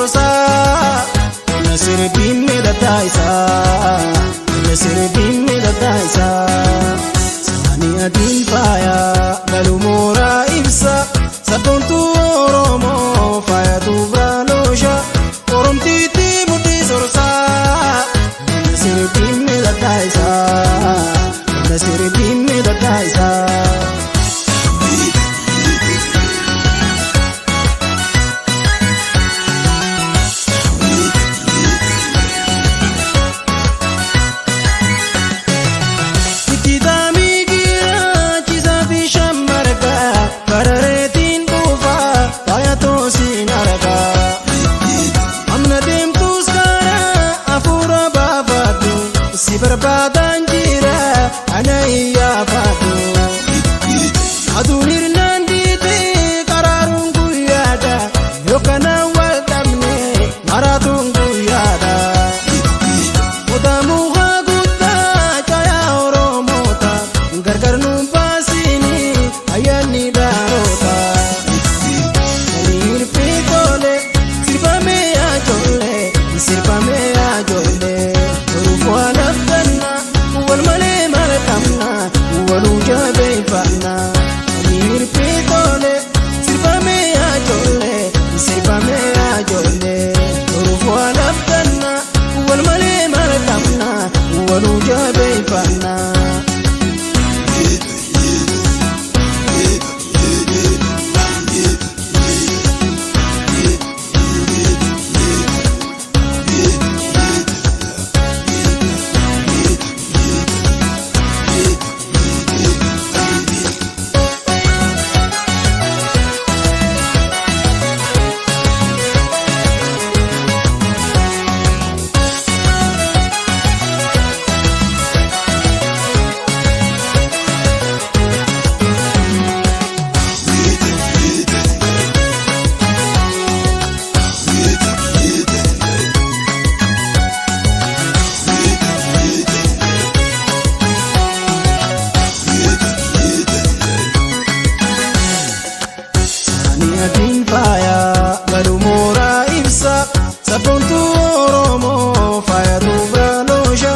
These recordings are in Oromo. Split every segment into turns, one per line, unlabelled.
sorsaa. Na sirbiin daddaa, na sirbiin daddaa. Saani adiin faaya galuu mooraa ibsa. Sabboontuu Oromoo faaya dubraa loosha. Oromtiitti mudhii sorsaa. Na sirbiin daddaa, na sirbiin daddaa. Si barbaadaan jira ana iyyaafatu. Aduun hirnaan diitee qaraaruun guyyaadha. Yookaan wal dhabne maraatuun guyyaadha. Odaamuu haa guddaa caayaa Oromoota. Gargar nuun baasini ayyaanni dhaloota. Hirpii tole sirbamee ajoollee sirbamee ajoollee. Wal malee maal qabna, waluu jabeeffanna. Hirpii tole sirbamee ajoollee sirbamee ajoollee. Ruuf waan abdanna, wal malee maal qabna, waluu jabeeffanna. Adiin faaya galuu mooraa ibsa. Sabboontuu Oromoo faaya dubraa loosha.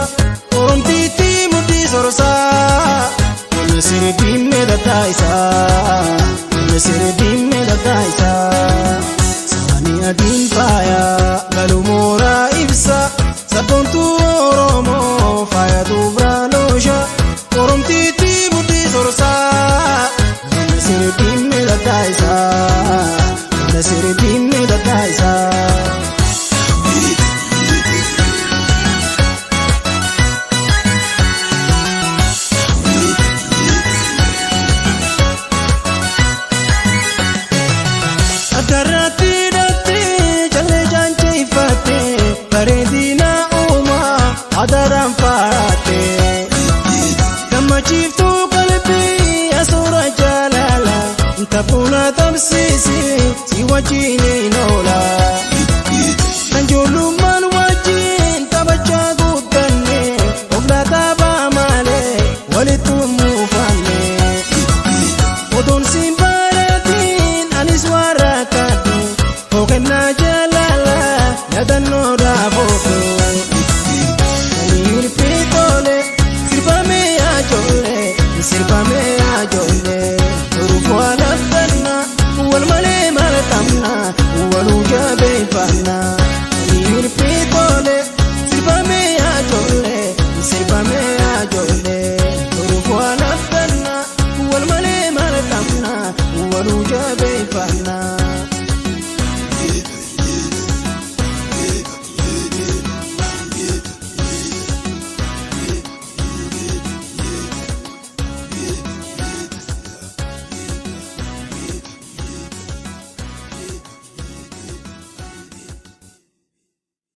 Oromtiitti mudhii sorsaa. Na sirbiin daddaa, na sirbiin daddaa. Saani adiin faaya galuu mooraa ibsa. Sabboontuu Oromoo faaya dubraa loosha. Oromtiitti mudhii sorsaa. Na sirbiin daddaa, na sirbiin daddaa. Addarratti hidhattee callee jaanjeeffattee bareedina uumaa adaraan faarattee. Gammachiiftuu qalbii asuura jaalala taphuuna tamsiisi si wajjin hin oola. Kan ijoollummaan wajjin taphachaa guddanne of laataa malee walitti muufanne. Oduun siin bareetiin anis waan rakkadhu hooqennaa jaalala yaadannoo dhaaboodhu. Hirpii tole sirbamee ajoollee sirbamee ajoollee. Ruuf waan abdanna, wal malee maal qabna, waluu jabeeffanna.